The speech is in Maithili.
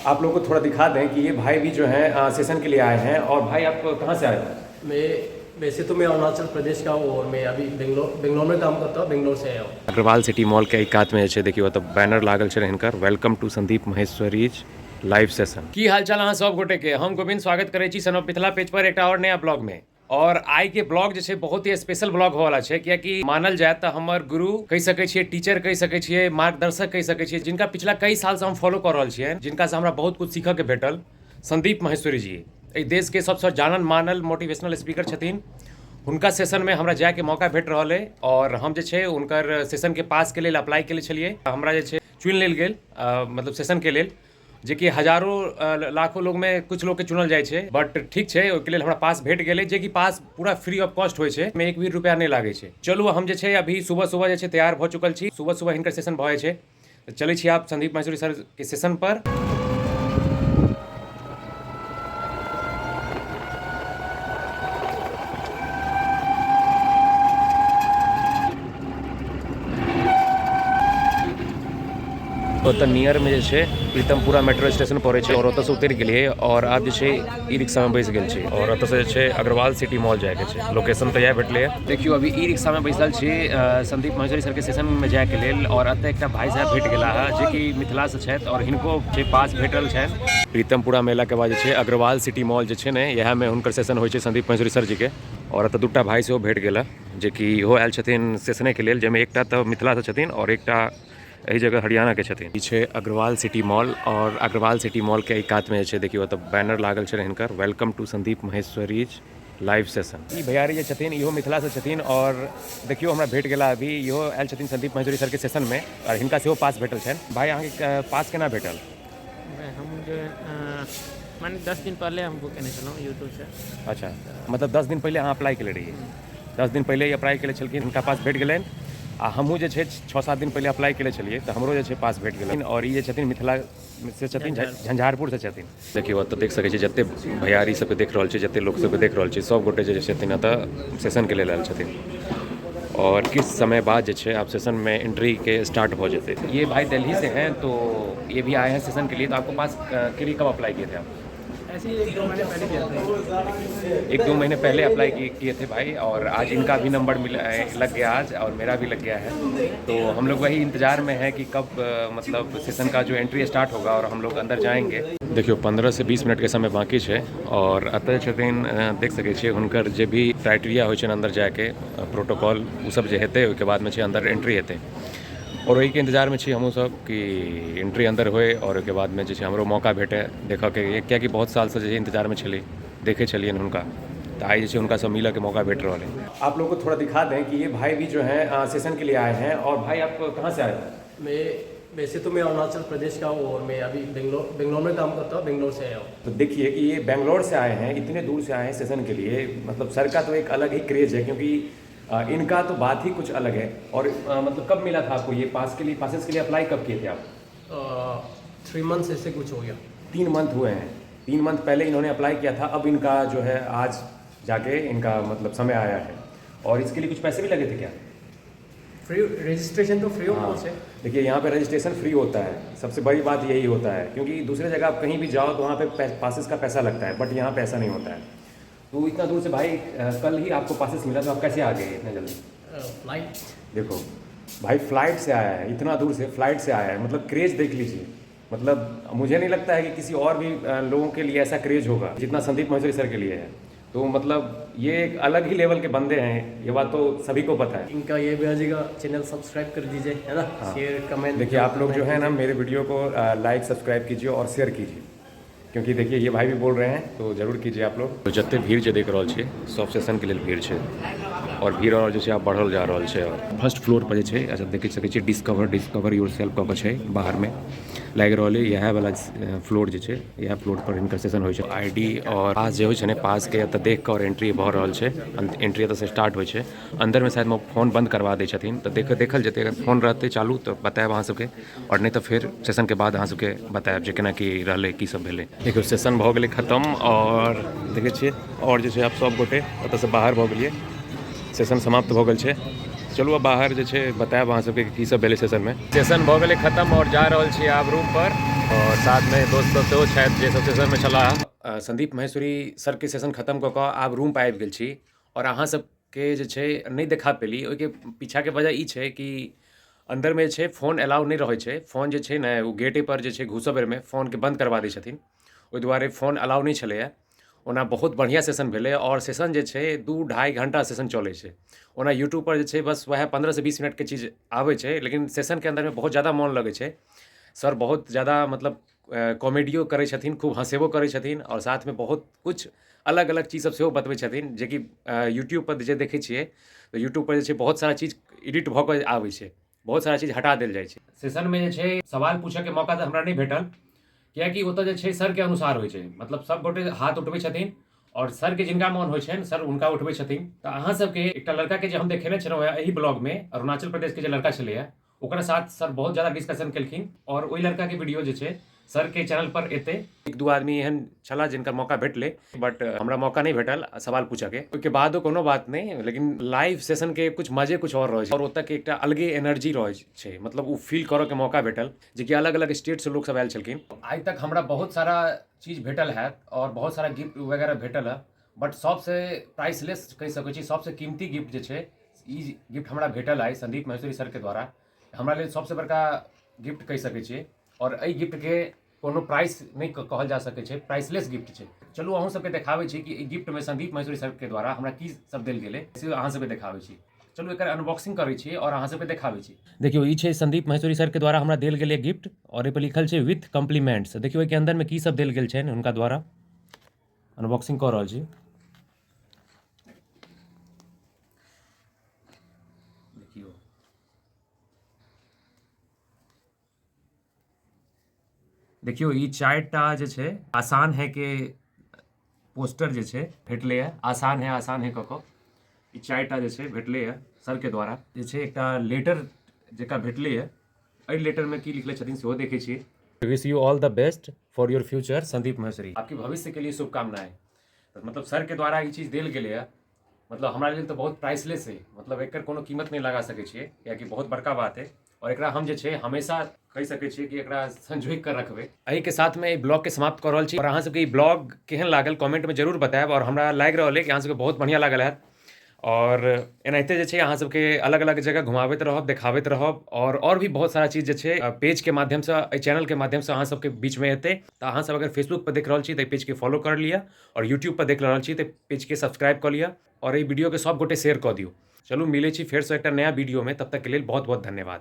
आप लोगों को थोड़ा दिखा दें कि ये भाई भी जो हैं सेशन के लिए आए हैं। और भाई आप कहाँ से आए हो? मैं वैसे तो मैं अरुणाचल प्रदेश का हूँ और मैं अभी बेंगलोर बेंगलोर में काम करता हूँ, बेंगलोर से आया हूँ। अग्रवाल सिटी मॉल के कात में जे छै देखियौ, ओतऽ बैनर लागल छै हिनकर, welcome to Sandeep Maheshwari's live session. की हालचाल अहाँ सब गोटे के? हम गोविंद स्वागत करै छी सन ऑफ मिथिला पेज पर एकटा और नया ब्लॉग में। और आइ के ब्लॉग जे छै बहुत ही स्पेशल ब्लॉग होवला छै, कियाकि मानल जाय तऽ हमर गुरु कहि सकै छियै, टीचर कहि सकै छियै, मार्गदर्शक कहि सकै छियै, जिनका पिछला कई साल से हम फॉलो कऽ रहल छियनि, जिनका से हमरा बहुत कुछ सीखऽ के भेटल, संदीप महेश्वरी जी एहि देश के सबसँ जानल मानल मोटिवेशनल स्पीकर छथिन। हुनका सेशन में हमरा जायके मौका भेट रहल अइ और हम जे छै हुनकर सेशन के पास के लेल अप्लाई केने छलियै। हमरा जे छै चुनि लेल गेल, मतलब सेशन के लेल, जेकि हजारों लाखों लोग में कुछ लोग के चुनल जाइ छै, बट ठीक छै, ओहिके लेल हमरा पास भेट गेलै, जेकि पास पूरा फ्री ऑफ कॉस्ट होइ छै, एक भी रुपया नहि लागै छै। चलू हम जे छै अभी सुबह सुबह जे छै तैयार भऽ चुकल छी, सुबह सुबह हिनकर सेशन भऽ जाइ छै, तऽ चलै छी आप संदीप महेश्वरी सर के सेशन पर। ओतऽ नियर में जे छै प्रीतमपुरा मेट्रो स्टेशन पड़ै छै और ओतऽसँ उतरि गेलियै और आब जे छै ई रिक्शा में बैस गेल छी और ओतऽसँ जे छै अग्रवाल सिटी मॉल जायके छै। लोकेशन तऽ इएह भेटलैए। देखियौ अभी ई रिक्शा में बैसल छी संदीप महेश्वरी सर के सेशन में जायके लेल और एतऽ एकटा भाई साहब भेट गेला हँ जेकि मिथिलासँ छथि और हिनको जे पास भेटल छनि। प्रीतमपुरा मेला के बाद जे छै अग्रवाल सिटी मॉल जे छै ने, इएह में हुनकर सेशन होइ छै संदीप महेश्वरी सर जी के। और एतऽ दूटा भाई सेहो भेट गेला जेकि इहो आयल छथिन सेशनेके लेल, जाहिमे एकटा तऽ मिथिलासँ छथिन और एकटा एहि जगह हरियाणा के छथिन। ई छै अग्रवाल सिटी मॉल और अग्रवाल सिटी मॉल के एहि कात में जे छै देखियौ ओतऽ बैनर लागल छै हिनकर, welcome to Sandeep Maheshwari's live session. ई भैयारी जे छथिन इहो मिथिला से छथिन और देखियौ हमरा भेट गेला अभी, इहो आयल छथिन संदीप महेश्वरी सर के सेशन में और हिनका सेहो पास भेटल छनि। भाई अहाँके पास केना भेटल? हम जो माने 10 दिन पहले हम बुक केने छलहुँ यूट्यूब से। अच्छा, मतलब 10 दिन पहले अहाँ अप्लाई केले रहियै? 10 दिन पहिले ही अप्लाई केले छलखिन, हिनका पास भेट गेलनि। आ हमहूँ जे छै 6-7 दिन पहिले अप्लाई केले छलियै तऽ हमरो जे छै पास भेट गेलनि। और ई जे छथिन मिथिला से छथिन, झंझारपुर से छथिन। देखियौ एतऽ देख सकै छी जते भैयारी सबके देख रहल छी, जते लोक सबके देख रहल छी, सब गोटे जे छथिन एतऽ सेशन के लेल आयल छथिन। और किछु समय बाद जे छै आब सेशन में एंट्री के स्टार्ट हो जेतै। ये भाई दिल्ली से हैं तो ये भी आए हैं सेशन के लिए, तो आपको पास के लिए कब अप्लाई किए थे आप? ऐसे ही 1-2 महीने पहले किया था। 1-2 महीने पहले अप्लाई किए थे भाई और आज इनका भी नंबर मिला लग गया आज और मेरा भी लग गया है। तो हम लोग वही इंतज़ार में हैं कि कब मतलब सेशन का जो एंट्री स्टार्ट होगा और हम लोग अंदर जाएंगे। देखियौ 15 से 20 मिनट के समय बाकी छै और एतऽ छथिन, देख सकै छियै हुनकर जे भी क्राइटेरिया होइ छै अंदर जायके, प्रोटोकॉल ओ सब जे हेतै ओहिके बादमे छै अंदर एंट्री हेतै। और ओहिके इंतजारमे छी हमहूँ सब कि एंट्री अंदर होय और ओहिके बादमे जे छै हमरो मौका भेटै देखऽके, कियाकि बहुत सालसँ जे इंतजारमे छली, देखै छलियनि हुनका, तऽ आइ जे छै हुनकासँ मिलऽके मौका भेट रहल है। आप लोग को थोड़ा दिखा दें कि ये भाई भी जो हैं सेशन के लिए आए हैं। और भाई आप कहाँ से आए हो? मैं वैसे तो मैं अरुणाचल प्रदेश का हूँ और मैं अभी बेंगलोर बेंगलोर में काम करता हूँ, बेंगलोर से आया हूँ। तो देखिए कि ये बेंगलोर से आए हैं, इतने दूर से आए हैं सेशन के लिए, मतलब सर का तो एक अलग ही क्रेज है, क्योंकि इनका तो बात ही कुछ अलग है। और मतलब कब मिला था आपको ये पास के लिए, पासेस के लिए अप्लाई कब किए थे आप? 3 मंथ ऐसे कुछ हो गया। 3 मंथ हुए हैं, 3 मंथ पहले इन्होंने अप्लाई किया था, अब इनका जो है आज जाके इनका मतलब समय आया है। और इसके लिए कुछ पैसे भी लगे थे क्या? फ्री रजिस्ट्रेशन तो फ्री ऑफ कॉस्ट है। देखिए यहाँ पे रजिस्ट्रेशन फ्री होता है, सबसे बड़ी बात यही होता है, क्योंकि दूसरे जगह आप कहीं भी जाओ तो वहाँ पे पासेस का पैसा लगता है, बट यहाँ पे ऐसा नहीं होता है। तो इतना दूर से भाई, कल ही आपको पासेस मिला तो आप कैसे आ गए इतना जल्दी? फ्लाइट। देखो भाई फ्लाइट से आया है, इतना दूर से फ्लाइट से आया है, मतलब क्रेज देख लीजिए। मतलब मुझे नहीं लगता है कि किसी और भी लोगों के लिए ऐसा क्रेज होगा जितना संदीप महेश्वरी सर के लिए है। तो मतलब ये एक अलग ही लेवल के बंदे हैं, ये बात तो सभी को पता है। इनका ये भी आ चैनल सब्सक्राइब कर दीजिए, है ना? हाँ। Share comment. देखिए आप लोग जो है ना मेरे वीडियो को लाइक सब्सक्राइब कीजिए और शेयर कीजिए, क्योंकि देखिए ये भाई भी बोल रहे हैं तो जरूर कीजिए आप लोग। तो जते भीड़ जे देख रहल छियै सब सेशन के लेल भीड़ छै और भीड़ और जे छै आब बढ़ल जा रहल छै। और फर्स्ट फ्लोर पर जे छै, अच्छा देख सकै छियै डिस्कवर your self कऽ के छै बाहर में लागि रहल है, इएह वाला फ्लोर जे छै इएह फ्लोर पर हिनकर सेशन होइ छै। I D और पास जे होइ छै ने, पास के एतऽ देख कऽ और एंट्री भऽ रहल छै। एंट्री एतऽ से स्टार्ट होइ छै। अंदर में शायद फोन बंद करवा दै छथिन तऽ देखल जेतै, अगर फोन रहतै चालू तऽ बतायब अहाँ सबके, और नहि तऽ फेर सेशन के बाद अहाँ सबके बतायब जे केना की रहलै, की सब भेलै। देखियौ सेशन भऽ गेलै खतम और देखै छियै और जे छै आब सब गोटे ओतऽसँ बाहर भऽ गेलियै, सेशन समाप्त भऽ गेल छै। चलू आब बाहर जे छै बतायब अहाँ सबके की सब भेलै सेशनमे। सेशन भऽ गेलै खतम और जा रहल छी आब रूम पर और साथमे दोस्त सब सेहो छथि जे सब सेशनमे छलाह। संदीप महेश्वरी सरके सेशन खतम कऽ कऽ आब रूम पर आबि गेल छी आओर अहाँ सबके जे छै नहि देखा पेली, ओहिके पीछाके वजह ई छै कि अन्दरमे जे छै फोन अलाउ नहि रहै छै। फोन जे छै ने ओ गेटे पर जे छै घुसऽ बेरमे फोनके बन्द करबा दै छथिन, ओहि दुआरे फोन अलाउ नहि छलैए। ओना बहुत बढ़िआँ सेशन भेलै आओर सेशन जे छै 2-2.5 घण्टा सेशन चलै छै। ओना यूट्यूबपर जे छै बस वएह 15 से 20 मिनटके चीज आबै छै, लेकिन सेशनके अन्दरमे बहुत ज्यादा मोन लगै छै। सर बहुत ज्यादा मतलब कॉमेडियो करै छथिन, खूब हँसेबो करै छथिन आओर साथमे बहुत किछु अलग अलग चीज सब सेहो बतबै छथिन, जेकि यूट्यूबपर जे देखै छियै तऽ यूट्यूबपर जे छै बहुत सारा चीज एडिट भऽ कऽ आबै छै, बहुत सारा चीज हटा देल जाइ छै। सेशनमे जे छै सवाल पूछऽके मौका तऽ हमरा नहि भेटल, कियाकि ओतऽ जे छै सरके अनुसार होइ छै, मतलब सब गोटे हाथ उठबै छथिन आओर सरके जिनका मोन होइ छनि सर हुनका उठबै छथिन। तऽ अहाँ सबके एकटा लड़काके जे हम देखेने छलहुँ हेँ एहि ब्लॉगमे, अरुणाचल प्रदेशके जे लड़का छलैए, ओकरा साथ सर बहुत ज्यादा डिस्कशन केलखिन आओर ओहि लड़काके वीडियो जे छै सरके चैनल पर एतै। 1-2 आदमी एहन छलाह जिनका मौका भेटलै, बट हमरा मौका नहि भेटल सवाल पूछऽके। ओहिके बादो कोनो बात नहि, लेकिन लाइव सेशनके कुछ मजे कुछ आओर रहै छै आओर ओतऽके एकटा अलगे एनर्जी रहै छै, मतलब ओ फील करऽके मौका भेटल, जेकि अलग अलग स्टेटसँ लोक सब आयल छलखिन। आइ तक हमरा बहुत सारा चीज भेटल हैत आओर बहुत सारा गिफ्ट वगैरह भेटल है, बट सबसँ प्राइसलेस कहि सकै छी, सबसँ कीमती गिफ्ट जे छै ई गिफ्ट हमरा भेटल आइ संदीप महेश्वरी सरके द्वारा। हमरा लेल सबसँ बड़का गिफ्ट कहि सकै छियै आओर एहि गिफ्टके कोनो प्राइस नहि कहल जा सकै छै, प्राइसलेस गिफ्ट छै। चलू अहूँ सबके देखाबै छी कि एहि गिफ्टमे संदीप महेश्वरी सरके द्वारा हमरा की सब देल गेलै, से अहाँ सबके देखाबै छी। चलू एकर अनबॉक्सिंग करै छी आओर अहाँ सबके देखाबै छी। देखियौ, ई छै संदीप महेश्वरी सरके द्वारा हमरा देल गेल एक गिफ्ट आओर एहिपर लिखल छै विथ कम्प्लीमेंट्स। देखियौ एहिके अन्दरमे की सब देल गेल छनि हुनका द्वारा। अनबॉक्सिंग कऽ रहल छी। देखियौ, देखियौ, ई 4टा जे छै आसान है के पोस्टर जे छै भेटलैए, आसान है आसान है कऽ कऽ ई 4टा जे छै भेटलैए सरके द्वारा। जे छै एकटा लेटर जकाँ भेटलैए, एहि लेटरमे की लिखले छथिन सेहो देखै छियै। Wish you all the best for your future, Sandeep Maheshwari, आपके भविष्य के लिए शुभकामनाएं। तऽ मतलब सरके द्वारा ई चीज देल गेलैए, मतलब हमरा लेल तऽ बहुत प्राइसलेस है, मतलब एकर कोनो कीमत नहि लगा सकै छियै, कियाकि बहुत बड़का बात है आओर एकरा हम जे छै हमेशा कहि सकै छियै कि एकरा संजोगि कऽ रखबै। एहिके साथमे एहि ब्लॉगके समाप्त कऽ रहल छी आओर अहाँ सबके ई ब्लॉग केहन लागल कमेंटमे जरूर बतायब। आओर हमरा लागि रहल अइ कि अहाँ सबके बहुत बढ़िआँ लागल हैत आओर एनाहिते जे छै अहाँ सबके अलग अलग जगह घुमाबैत रहब, देखाबैत रहब आओर भी बहुत सारा चीज जे छै पेजके माध्यमसँ, एहि चैनलके माध्यमसँ अहाँ सबके बीचमे एतै। तऽ अहाँ सब अगर फेसबुक पर देख रहल छी तऽ एहि पेजके फॉलो कर लिअ आओर यूट्यूब पर देख रहल छी तऽ पेजके सब्सक्राइब कऽ लिअ आओर एहि वीडियोके सब गोटे शेयर कऽ दियौ। चलू मिलै छी फेरसँ एकटा नया वीडियोमे, तब तकके लेल बहुत बहुत धन्यवाद।